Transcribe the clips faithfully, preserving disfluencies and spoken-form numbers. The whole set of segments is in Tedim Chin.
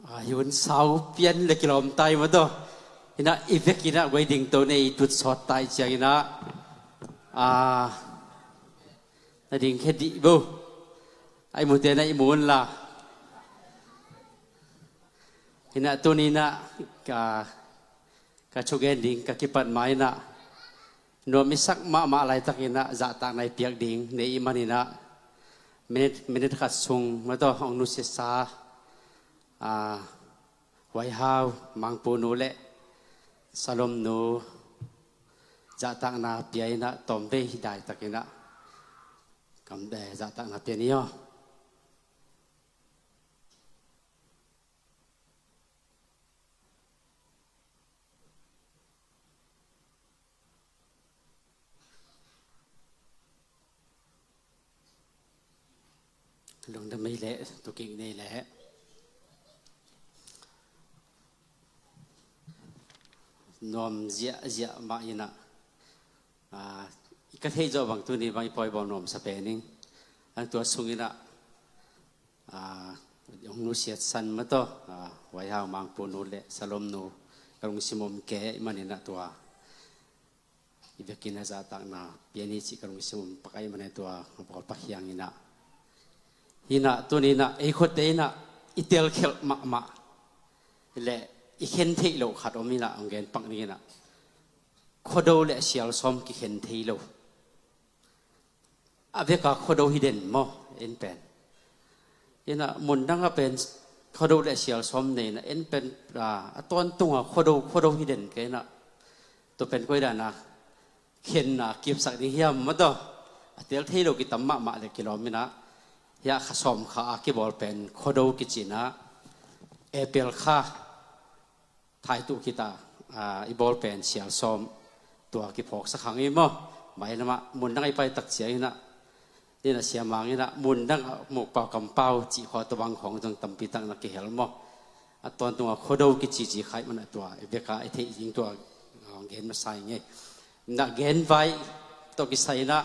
A, hi hun sau pian le kilawm tai maw taw. Inah i vekinah guai ding to nei i tut sawt tai cianginah, a, na ding khe dih bo. A, i mute na i mu unla. Inah tuninah ka, ka thugen ding ka kipat ma inah nuam i sak mahmah laitakinah zahtakna i piak ding nei i maninah minit, minit khat sung maw taw hong nusiasa, a, Huaihau Mangpu nu le Salom nu zahtakna pia inah tawmvei hi daitakinah kam, eh, zahtakna pia ni aw. Lungdam ei leh, tukik nei leh. Nuam ziahziah mah inah, a, i ka theih zawh bang tuni bang i pawi bawl nuamsa pen ing. Ang tua sunginah, a, hong nusiatsan maw taw, a, Huaihau Mangpu nu le Salom nu ka lungsim om kei maninah tua i vekin a zahtakna pia ni cih ka lungsim om pak ahih manin tua a bawl pak hi inah. Hinah tuninah ei khuate inah i telkhelh mahmah le i khen theih loh khat om inah hong gen pak ning inah, Khuado le Sialsawm kikhen thei lo. A veka Khuado hi den maw, en pen. Inah mundang a pen Khuado le Sialsawm nei inah en pen, a, a tawntunga Khuado, Khuado hi den kei inah. Tua pen koi dana khenna kipsak ding hiam maw taw. A tel thei lo kitam mahmah le kilawm inah. Hiah kha sawm kha a kibawl pen Khuado kici inah. April kha thaitu khita, a, i bawl pen Sialsawm tua kiphawksak hang i maw. Mailamah mundang i pai tak cianginah, inah siamang inah mundang a mukpau kampau cih khawng tua bang khawng zong tampi tak na kihel maw. A tawntunga Khuado kicici khai manah tua i veka i theih ding tua, a, gen masa i ngei. Inah genvai tawh kisai inah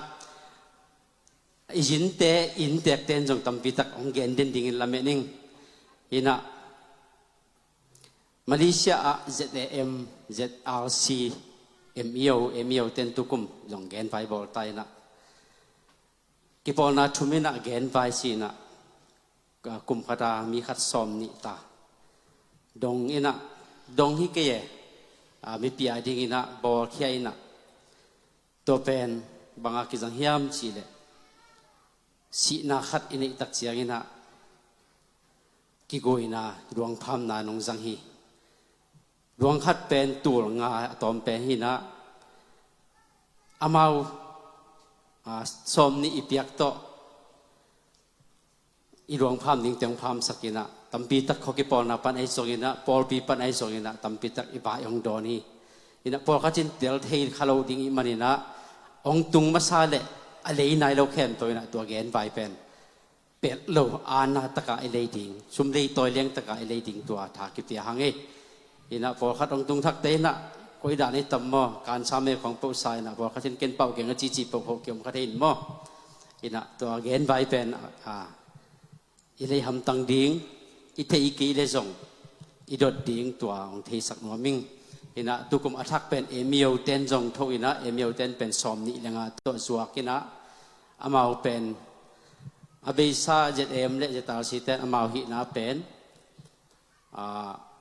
i zinte, inntekte in zong tampi tak hong gen den dingin lamen ing. Inah Malaysia ah Z A M, Z R C, M E O, M E O ten tukum zong genvai bawl ta inah. Kipawlna thum inah genvai si inah, kum khata mi khat sawm nih ta. Dong inah, dong hi kei e, a, mipi a ding inah bawlkhia inah. Tua pen banga kizang hiam cihleh, sihna khat i neih tak cianginah kiguina luangphamna nong zang hi. Luang khat pen tul nga a tawm pen hinah, amau, a, sawm nih i piak tawh i luangpham dingte hong phamsak inah, tampi tak khua kipawlna pan ahi zonginah, pawlpi pan ahi zonginah tampi tak i vai hong dawn hi. Inah pawlkhat in tel thei kha lo ding ih maninah, hong tung masa le a lei nai lo khempeuh inah tua genvai pen pelh lo, aana taka i lei ding, sum lei tawi liang taka i lei ding tua tha kipia hang hi. Inah pawlkhat hong tung thakte inah, koi dan i tam maw, kansa me khong pohsa inah pawlkhat in ken pau keng a cici pohpoh kiom khat hi in maw. Inah tua genvai pen, a, i lei hamtang ding, i thei kei le zong i dot ding tua hong theisak nuam ing. Inah tukum a thak pen M E O ten zong tho inah, M E O ten pen sawm nih le nga tawh zuak inah, amau pen a beisa Z M le Z R C ten amau hihna pen, a,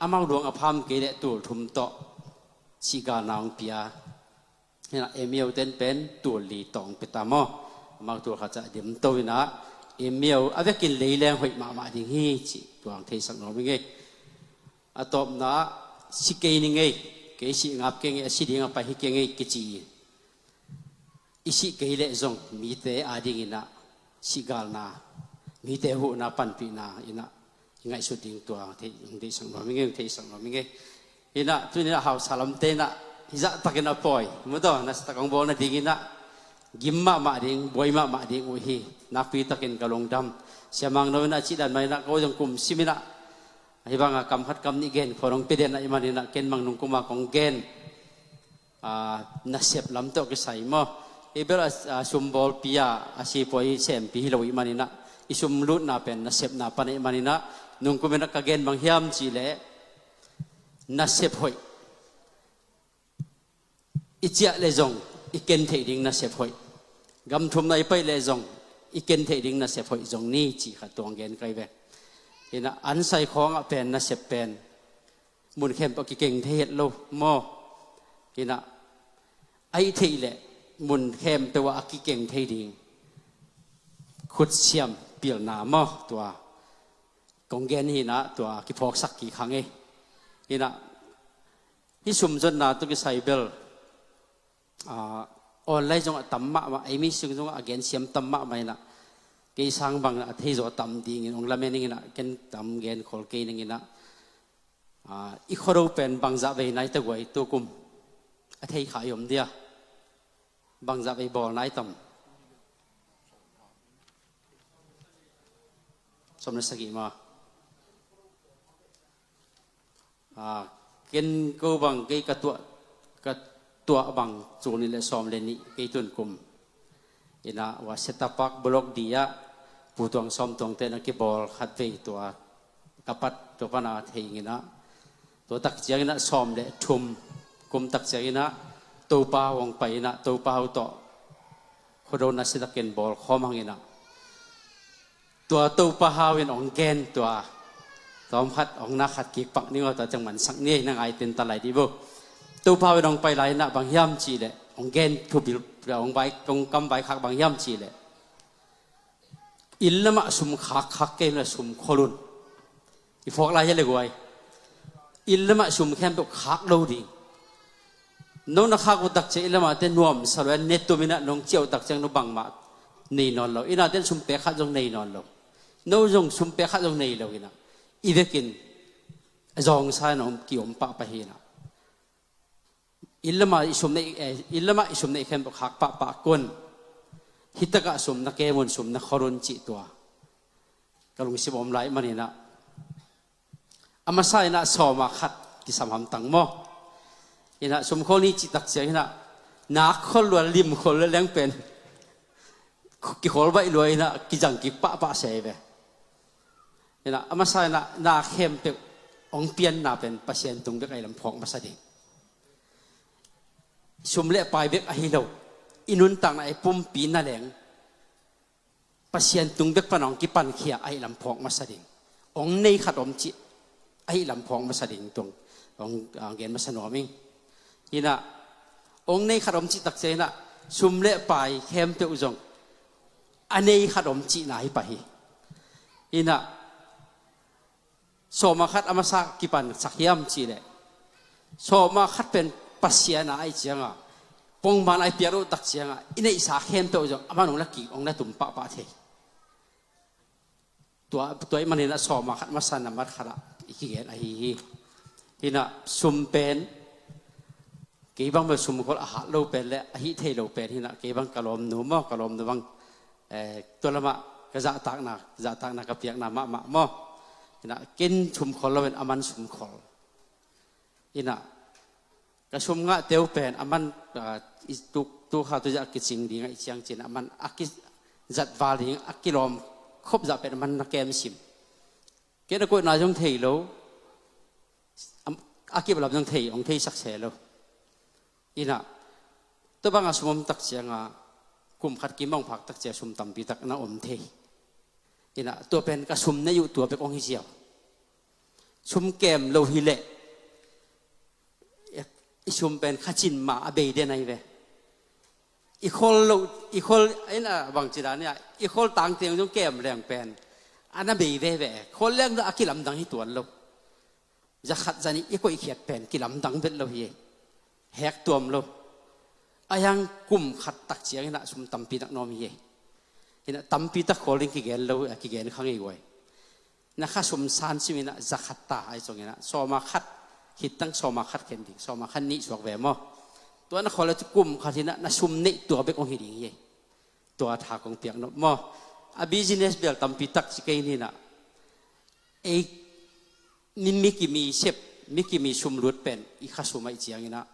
amau luang a pham kei le tul thum tawh sihgalna hong pia. Hinah M E O ten pen tul li tawh hong pia ta maw. Amau tul khat ciang a demto inah, M E O a vekin lei leng hoih mahmah ding hi cih tua hong theisak nuam ing ei. A tawpna, si kei ni ngei, kei si ngap kei ngei, a si ding a pai hi kei ngei kici. I sih kei leh zong mite a dinginah sihgalna, mite huhna panpihna inah i ngaihsut ding tua thei, hong theisak nuam ing ei, hong theisak nuam ing ei. Inah tuninah hausa lamte inah hih zahtakin a pawi, mawtaw, nasatak hong bawl nadinginah gim mahmah ding, buai mahmah ding uh hi. Nakpitakin ka lungdam. Siamang no inah cihdan mah inah ko zong kum sim inah hih banga kam khat kam nih gen khua hong pia den ahih maninah ken bang nungkuma kong gen, a, nasep lam tawh kisai maw. Hih bel a, a, sumbawlpi a, a sipuai sempi hi lo ih maninah i sum lutna pen nasepna pan ahih manin ah, nungkum in ah ka gen bang hiam cih leh, nasep hoih i ciah leh zong i ken theih ding nasep hoih, gam thumna i pai leh zong i ken theih ding nasep hoih zong ni cih khat tuang gen ka hi ve. Hi in ah an sai khawng ah pen nasep pen mun khempeuh a kikeng thei het lo maw? Hi in ah, ahih theih leh mun khempeuh ah a kikeng thei ding khutsiam pilna maw, tua kong gen hi in ah, tua kiphawksak kik hang ei. Hi in ah, hih sum zonna tawh kisai bel, ah, online zong a tam mahmah, ei mi sung zong a gensiam tam mahmah hi in ah, kei sang bang a thei zaw a tam dingin hong lamen ing in ah, ken tam gen khol kei ning in ah, ah, i khuado pen bangzah vei nai ta guai tu kum? A thei kha i om dia? Bangzah vei bawl nai tam? Sawm le sagih maw? Ah, ken ko bang kei ka tuah, ka tuah bang cun i le sawm le nih kei tun kum. Hi in ah, wa Setapak Block D ah Pu Tuang Sawm Tuangte na kibawl khat vei tua ka pat, tua pan a thei ing in ah, tua tak ciang in ah sawm le thum kum tak ciang in ah Topa hong pai in ah, Topa hau tawh khuado nasia takin bawl khawm hang in ah, tua Topa hau in hong gen tua, tawm khat hong na khat kik pak ning aw, tua ciang mansak ni ei, na ngai ten ta lai dih bo. Topa hau in hong pai lai in ah bang hiam cih leh, hong gen thubil, hong vai, hong kam vaikhak bang hiam cih leh, inn lamah sum khakkhak kei in ah sum khol un. I phawk lai hi le guai. Inn lamah sum khempeuh khak lo ding. No na khak uh tak ciang inn lamah te nuamsa lo, ne tum in ah nong ciah uh tak ciang no bangmah nei nawn lo. Inn ah ten sum pek khat zong nei nawn lo. No zong sum pek khat zong nei lo hi in ah, i vekin a zawngsa in ah om, ki-om pahpah hi in ah. Inn lamah i sum neih, eh, inn lamah i sum neih khempeuh khak pahpah kun. Hi takah sum na kem un, sum na khol un cih tua ka lungsim om lai manin ah, a masa in ah sawm ah khat kisam hamtang maw? Hi in ah sum khol ni cih tak ciang hi in ah, nak khol lua, lim khol lua leng pen kikhol baih lua hi in ah, kizang kik pahpah se hi ve. Hi in ah, a masa in ah na khempeuh hong pianna pen Pasian tung bek a i lam phawk masa ding. Sum le pai bek ahi lo, i nuntakna, i pumpi na leng Pasian tung bek pan hong kipankhia a i lam phawk masa ding. Hong nei khat om cih a i lam phawk masa ding tuang hong, ah, gen masa nuam ing. Hi in ah, hong nei khat om cih tak ciang hi in ah, sum le pai khempeuh zong a nei khat om cihna hi pah hi. Hi in ah, sawm ah khat a masa kipan sak hiam cih leh, sawm ah khat pen Pasian a ahih ciang a, pongman a i piak loh tak ciang a, i neihsa khempeuh zong aman hong la kik, hong la tum pahpah thei. Tua, tua ahih manin ah sawm ah khat masa nambat khat ah i kigen ahi hi. Hi in ah sum pen, kei bang bel sum khol a hat lo pen le a hih thei lo pen hi in ah, kei bang ka lawmnu maw, ka lawmnu bang, eh, tua lamah ka zahtakna, zahtakna ka piakna mahmah maw? Hi in ah, ken sum khol lo in, aman sum khol. Hi in ah, ka sum ngahte uh pen aman, ah, i tu, tu kha tu zah kicing ding ahih ciang cin, aman a kizat val ding, a kilawm khop zah pen aman na kem sim. Ken a koihna zong thei lo, am, a kip lam zong thei, hong theisak se lo. Hi in ah, tua bang a sum om tak ciang a, kum khat kim hong phak tak ciang sum tampi tak na om thei. Hi in ah, tua pen ka sum neih uh tua bek hong hi ziau. Sum kem lo hi leh, i sum pen kha cin mah a bei den ahi ve. I khol lo, i khol, hi in ah, bangci dan hi a, i khol tangteng zong kem leng pen a na bei veve. Khol leng zong a kilamdang hi tuan lo. Za khat za nih i koihkhiat pen kilamdang vet lo hi. Hek tuam lo. A hiang kum khat tak ciang hi in ah sum tampi tak na om hi. Hi in ah, tampi tak khol ding kigen lo, kigen kha ngei guai. Na kha sum san sim hi in ah, za khat ta ahih ciang hi in ah, sawm ah khat, khit tang sawm ah khat khen ding, sawm ah khat nih suak ve maw? Tua na khol a cu kum khat hi in ah, na sum neih tua bek hong hi ding hi. Tua tha kong piak nop maw? A business bel tampi tak ci kei ni in ah, ei, mi, mi kimi sep, mi kimi sum lut pen i khasum ahih ciang hi in ah,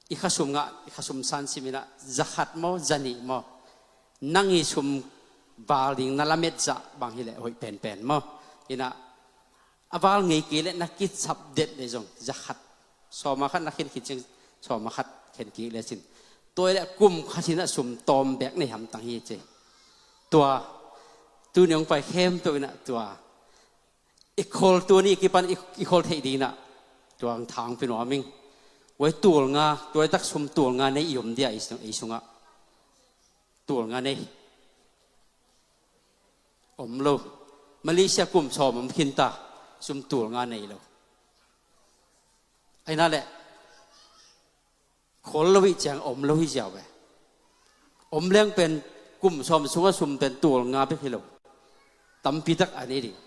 i khasum ngah, i khasum san sim hi in ah, za khat maw, za nih maw, nang i sum val ding na lamet zah bang hileh hoih penpen maw? Inah a val ngei kei leh na kisap det leh zong zakhat, sawma khat na khen khit ciang sawma khat khen kik lecin, tua hileh kum khat hinah sum tawm bek nei hamtang hi ci. Tua tuni hong pai khempeuh inah tua i khol, tuni kipan i, i khol theih dinginah tua hong thang pia nuam ing. Tua hi tul nga, tua hi tak sum tul nga nei i om dia ei sung, ei sungah. Tul nga nei om lo. Malaysia kum sawm om khinta, sum tul nga nei lo. Aina leh khol lo hi ciang om lo hi ziau ve. Om leng pen kum sawm sungah sum pen tul nga bek hi lo. Tampitak a nei ding.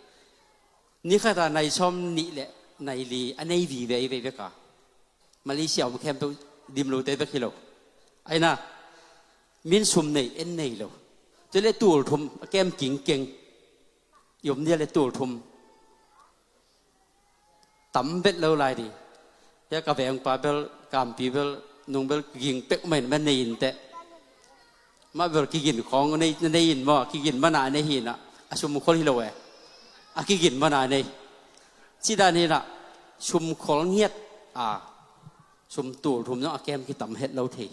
Ni khata nai sawm nih le nai li a nei vive hi vei beka. Malaysia om khempeuh dim lote bek hi lo. Aina min sum nei en nei lo. Tua leh tul thum a kem kingkeng. I om dia leh tul thum tam vet lo lai ding. Hia ka vengpa bel, kampi bel, nung bel kiging pek mahin ma nei inteh. Mah bel kigin khawng nei, nei in maw, kigin mana nei hinah a sum khol hi lo e. A kigin mana nei. Cidan hinah sum khol ngiat a, sum tul thum zong a kem kitam het lo thei.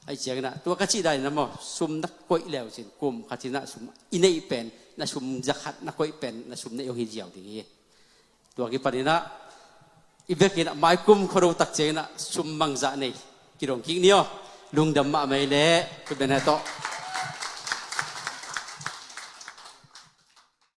Ahi cianginah tua ka cih daninah maw, sum na koih leu cin kum khat hinah sum i neih pen, na sum zakhat na koih pen na sum neih hong hi ziau ding hi. Tua kipaninah i vekinah maikum khuado tak cianginah sum mangzah nei kidong kik ni aw. Lungdam mahmah hi leh, thuben he tawh.